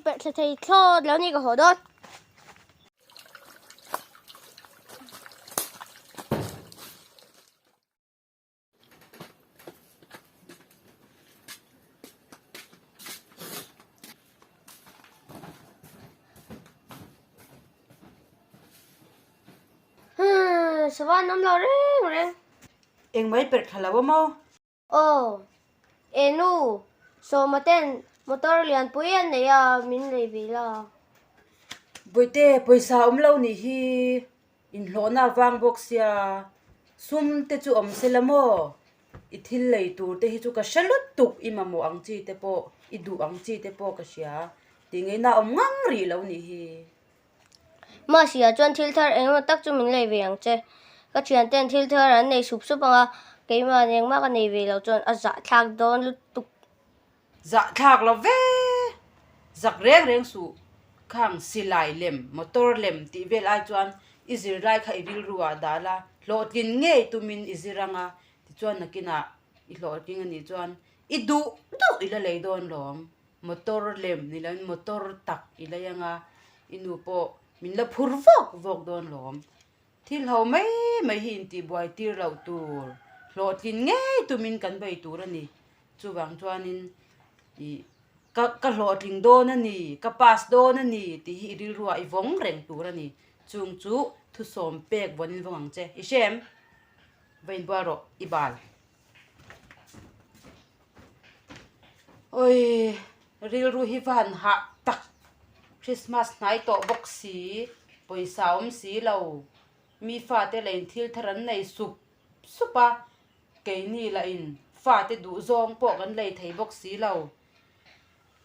perh thla thei thlawt lo ni ka haw dawn. Sava an awm lo reng reng. Eng mai perh thla lo a maw? Aw, e nu, Sawma ten motor lianpui an nei a, min lei ve la. Bawihte, pawisa awm lo nih hi inhlawhna avang bawk sia, sum te chu awm se la maw? I thil lei tur te hi chu ka hre lutuk, i mamawh ang chi te pawh, i duh ang chi te pawh ka hria, tih ngaihna awm ngang rih lo nih hi. Mahsia chuan thil thar eng emaw tak chu min lei ve ang che. Ka thian ten thil thar an nei sup sup ang a, keimah engmah ka nei ve loh chuan a zahthlak dawn lutuk. Zahthlak lo ve! Zak reng reng suh. Khang silai lem, motor lem tih vel ai chuan i zirlai kha i rilru ah dah la, hlawhtlin ngei tumin i zir ang a, tichuan nakinah i hlawhtling a nih chuan i duh duh i la lei dawn lawm. Motor lem ni loin motor tak i lei ang a, i nu pawh min la phur vawk vawk dawn lawm. Thil ho mai mai hi intihbuai tir loh tur, hlawhtlin ngei tumin kan bei tur a ni. Chuvang chuanin ih ka ka hlawhtling dawn a ni, ka pass dawn a ni tih hi i rilruah i vawng reng tur a ni. Chung chu thusawm pek vawn in vawng ang che. I hre em? Va inbual rawh, i bal. Awii rilru hi van hah tak Christmas hnai tawh bawk si pawisa awm si lo mi fate lah in thil thar an nei sup sup a keini lah in fate duh zawng pawh kan lei thei bawk si lo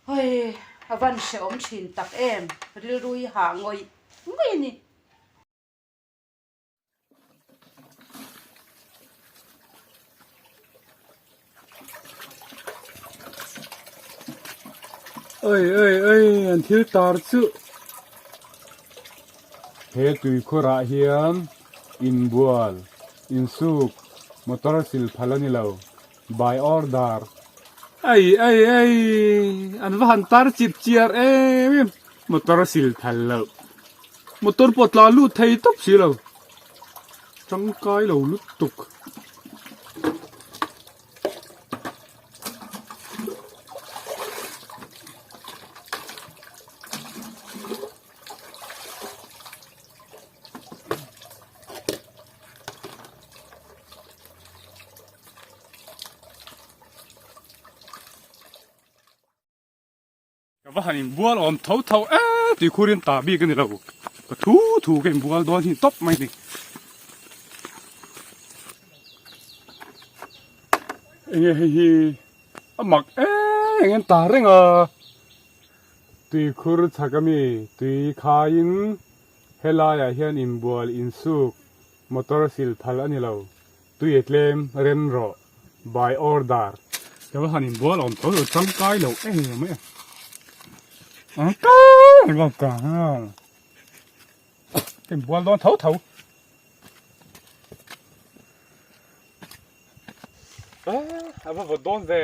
awii a van hrehawm thin tak em rilru hi hah ngawih ngawih a ni. Oi oi oi an thil tar chu he tuikhur ah hian inbual insuk motor sil phal a ni lo by order ai ai ai an va han tar chip chiar em em motor sil phal loh. Motor pawh tla lut thei tawp si lo. Tangkai lo lutuk. Ka va han inbual awm tho tho e tih khur in ta bik a ni lo ka thu thu ka inbual dawn hi tawp mai ni. Enge hei hi a mak em eng an ta reng a tuikhur chhak ami tui khaiin helaiah hian inbual insuk motor sil phal a ni lo tui a tlem rem rawh. By order. Ka va han inbual awm tho lo tangkai lo em mai a. Ang kai lo ka. Ka inbual dawn tho tho. A va vawt dawn ve.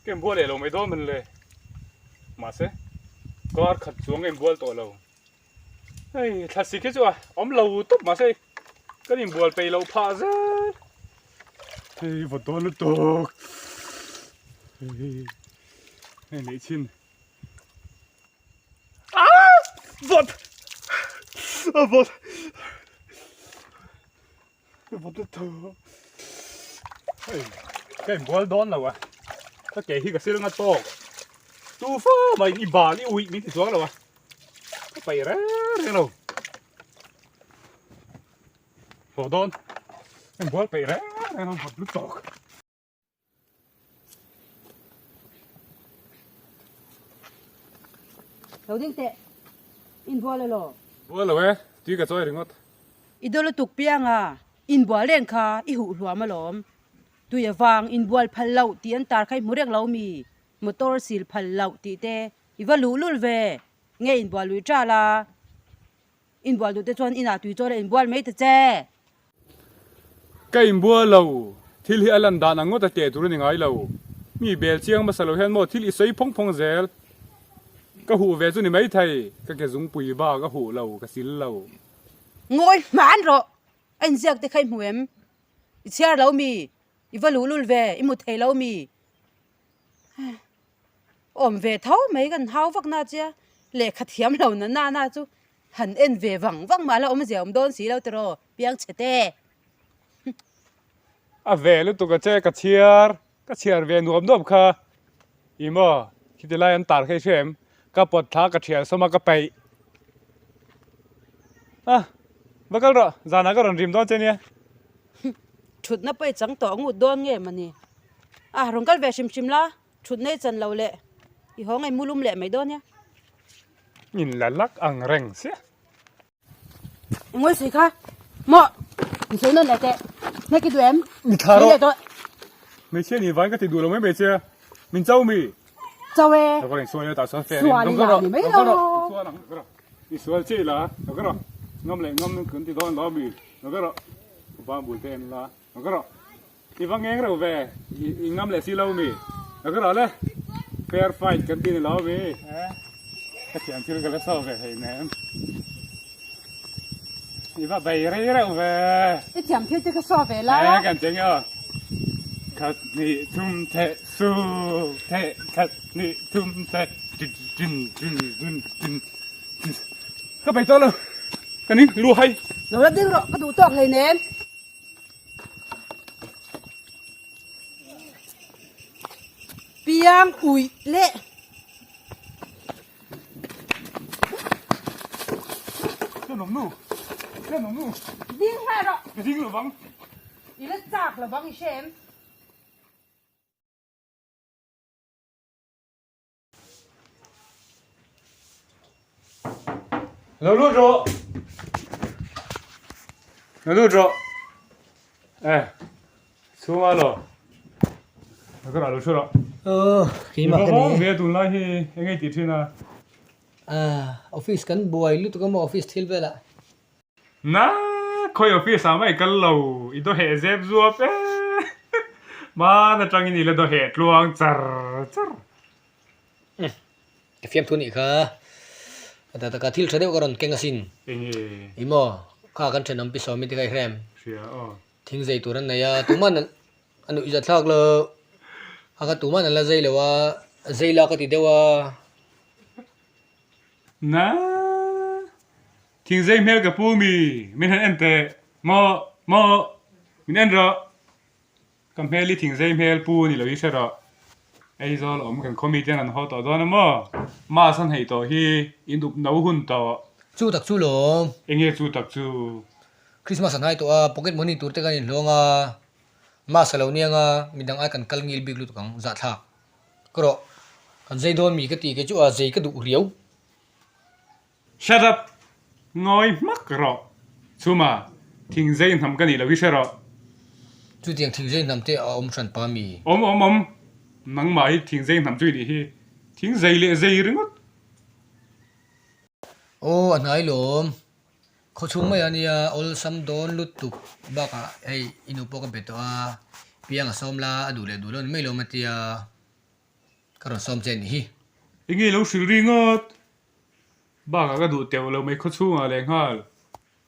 Ka inbual leh lo mai dawn man le. Mahse kar khat chuang ka inbual tawh lo. Hei thlasik hi chu a awm lo tawp mahse kan inbual peih loh phah zel. Hei vawt dawn lutuk. Hei hei neih chhin. Ah! Vawt! A vawt! Vawt lutuk. Hei ka inbual dawn lo a. Ka ke hi ka sil nga tawk. Tu fa mai i bal i uih min ti chuang lo a. Ka paih reng reng lo. Hlawh dawn. Ka inbual peih reng reng lo vawt lutuk. Lo ding teh. Inbual elaw? Bual lo e, tui ka chawi ringawt. I dawl lutuk piang a, inbual reng kha i huh hluam alawm. Tui avang inbual phal loh tih an tar kha i hmu reng lo mi? Motor sil phal loh tih te I va luh lul ve, nge inbual lui ṭal a? Inbual duh te chuan inah tui chawl a inbual mai ta che. Ka inbual lo, thil hi a lan dan ang ngawt a teh tur a ni ngai lo. Mi bel chiang hmasa lo hian maw thil i sawi phawng phawng zel. Ka huh ve chu ni maithei, ka ke zungpui bak a huh lo, ka sil lo. Ngawi hman rawh, a inziak te kha i hmu em? I chhiar lo mi? I va luh lul ve, i mu thei lo mi? Awm ve tho mai kan hau vak na chia, lehkha thiam lo na na na chu han en ve vang vang mah la awmzia awm dawn si lo tiraw piang chhe te. A ve lutuk a che ka chhiar, ka chhiar ve nuam nuam kha i maw khiti lai an tar kha i hria em? Ka pawt thla ka thian sawm a ka peih a va kal rawh zanah ka rawn rim dawn che nia. Thutna pawh i chang tawh ngut dawn nge mawni? A rawn kal ve hrim hrim la, thutna i chan lo leh i haw ngei mulum leh mai dawn nia. In la lak ang reng sia. Ngawi sawi kha maw in sawi nawn leh teh hnek i duh em? Mi thla rawh. Hmeichhia ni vain ka ti duh lo mai mai che min cho mi. Cho e. Ka rawn sual tah chuan fair in in sual ni mai lo. Sual ang ka I sual chi la ka rawh ngam leh ngam kan ti dawn lo mi ka rawh van bul te en la ka rawh I va ngeng reuh ve i ngam leh si lo mi ka rawh le fair fight kan ti ni lo mi ka thiam thil ka la saw ve hei nem I va bei rei reuh ve. I thiam thil te ka saw ve la. He kan cheng aw. Khat hnih thum theh su theh khat hnih thum theh dun dun dun dun dun dun. Ka bei tawh lo. Ka ning lu hai. Lo la ding rawh ka duh tawk hleinem. Piang uih leh. Ding hlai rawh. Ka ding lo vang. I la chak lo vang i hre em? Lo lut rawh. Lo lut rawh. Eh. Chhunga lo. Ka rah lo thu rawh. Aw, keimah ka ni e. Ve tunlai hi eng ei tih thin a? Ah, office kan buai lutuk a maw office thil velah. Na, khawi office ah mai kal lo, i daw heh zep zuap e. Hman atangin i la daw heh tluang char char. Umm, ka fiamthu nih kha. A tak taka thil tha deuh ka rawn keng asin. Enge? I maw, kha kan thenawm pi sawmi te kha i hrem. Hria aw. Thing zei tur an nei a, tuman a nuih zat thlak lo. A kha tuman an la zei lo a, zei la ka ti deuh a. Na, thing zei hmel ka pu mi, min han en teh. Maw, maw, min en rawh. Ka hmel hi thing zei hmel pu ni lo hi hre rawh. Aizawl awm kan khaw mi ten an haw tawh dawn a maw? Mass an hei tawh hi in up no hun tawh. Chu tak chu lawm. Enge chu tak chu? Christmas a hnai tawh a, pocket money tur te kan inhlawng a, mass a lo niang a, midang ai kan kal ngil bik lutuk ang, zahthlak. Ka rawh, kan zei dawn mi ka ti kei chu a zei ka duh riau. Shut up! Ngawi hmak rawh. Chhuma, thingzei hnam ka nih lo hi hre rawh. Chutiang thingzei hnam te a awm hran pa mi? Awm awm awm. Nangmah hi thingzei hnam chu i nih hi. Thingzei leh zei ringawt. Aw a hnai lawm. Khawchhung mai a nia, awlsam dawn lutuk bakah hei i nu pawh ka be tawh a, piang a sawm la, a duh leh duh lo ni mai lawm a tia, ka rawn sawm che a nih hi. Enge lo hrilh ringawt? Bakah ka duh teuh lo mai khawchhungah leh nghal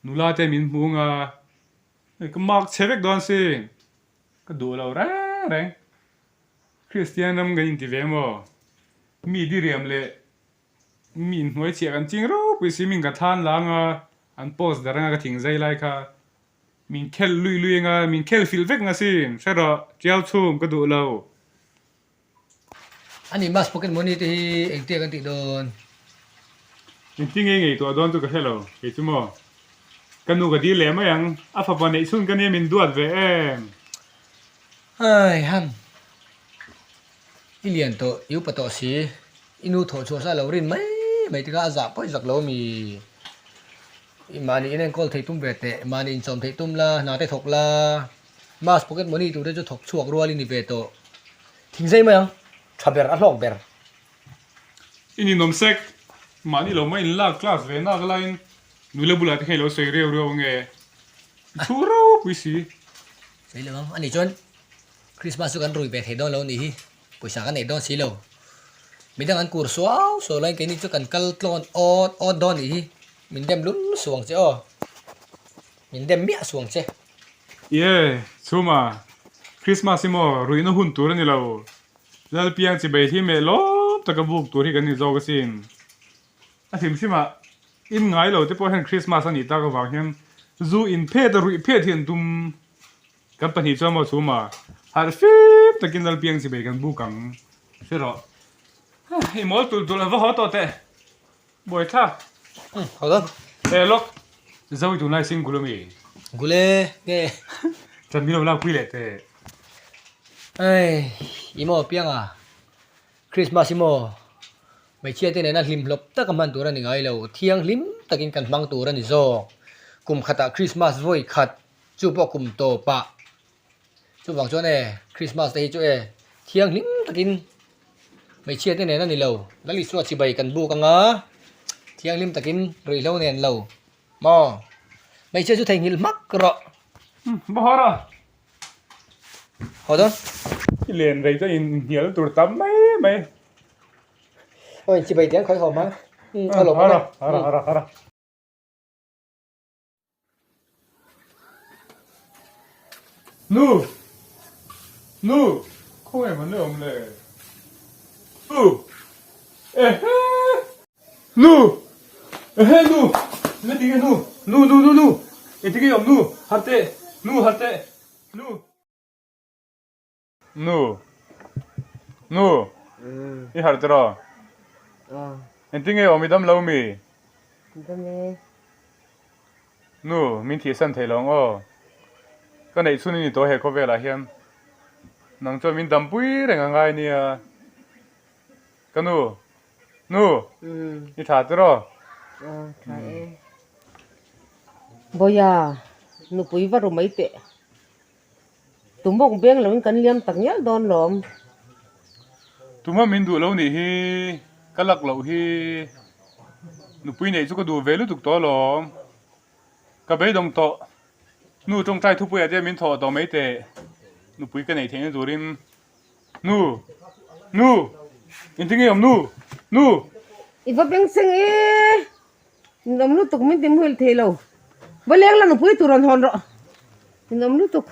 nula te min hmu anga hei ka mark chhe vek dawn si ka duh lo reng reng Kristian ram kan inti ve maw mi diriam leh mi inhnuai chhiah kan ching ropui si min ka thlan la anga an post dar anga ka thing zai lai kha min khel lui lui anga min khel filh vek nga sin hre rawh tiau chhum ka duh lo. A nih mas pocket money te hi engtia kan tih dawn? Engti nge ngaihtuah dawn chu ka hre lo, kei chu maw? Ka nu ka dil leh mai ang, a fapa neih chhun ka nia min duat ve em? Hai ham, i lian tawh, i upa tawh si, i nu thawh chhuah sa lo rin mai mai te kha a zah pawi zak lo a mi? I mahni in enkawl theih tum ve teh, mahni inchawm theih tum la, hna te thawk la. Mas pocket money tur te chu thawk chhuak rual i ni ve tawh. Thing zai mai ang, tha ber a hlawk ber. I ninawm sek, mahni lo mai in lak class ve nak laiin nula bulah te kha i lo sawi reu reu ange, i chhu ropui si. Sawi lo ang, ani chuan Christmas chu kan rui ve thei dawn lo nih hi, pawisa kan nei dawn si lo. Midang an kur suau suau laiin keini chu kan kal tlawn awt awt dawn nih hi. Min dem lul suang che aw. Min dem miah suang che. Ie, chhuma, Christmas hi maw ruihna hun tur a ni lo. Lalpiang chibai hi meh lawm taka buk tur hi kan ni zawk asin. A hlim hlimah in ngai lo te pawh hian Christmas a nih tak avang hian zu in phet a ruih phet hi an tum. Kan pahnih chuan maw chhuma harh fim takin Lalpiang chibai kan buk ang. Hre rawh. I mawl tulh tulh a va haw tawh teh. Buaithlak. Haw dawn. E lawk. Zo i tunlai sing gul ami? Gul e, nge. Chan min lo lakpui leh teh. Ei, i maw pianga. Christmas i maw? Hmeichhia te nena hlim hlawp taka hman tur a ni ngai lo. Thianghlim takin kan hmang tur a ni zawk. Kum khatah Christmas vawi khat chu pawh kum tawpah. Chuvang chuan e, Christmas te hi chu e, thianghlim takin hmeichhia te nen a ni lo. Lal Isua chibai kan buk anga, thianghlim takin ruihhlo nen lo maw? Hmeichhia chu theihnghilh hmak rawh. Bahara. Haw dawn. I len rei chuan inhnial tur tam mai mai. Aw inchibai te an khawi haw hma. A lawm awm e. Hara hara hara. Nu! Nu! Khawnge man le awm le? Nu! Ehe! Nu! Ehe nu! Nge tinge nu? Nu nu nu nu! Engtinge i awm nu? Har teh! Nu har teh! Nu! Nu. Nu. I harh tiraw? Engtin nge awm i dam lo mi? Dam e. Nu, min thihsan thei lo ang aw. Ka neih chhun i ni tawh he khawvelah hian. Nang chuan min dampui reng a ngai nia. Ka nu. Nu. I tha tiraw? Aw, tha e. Bawiha, nupui va ru mai teh. Tumawk beng loin kan liam tak ngial dawn lawm. Tuma min duh lo nih hi ka lak loh hi nupui neih chu ka duh ve lutuk tawh alawm. Ka beidawng tawh nu tawngtai thupuiah te min thawh tawh mai teh nupui ka neih theihna turin nu nu engtin nge awm nu nu. I va beng seng e ninawm lutuk min ti muhil thei lo va leng la nupui tur rawn hawn rawh ninawm lutuk.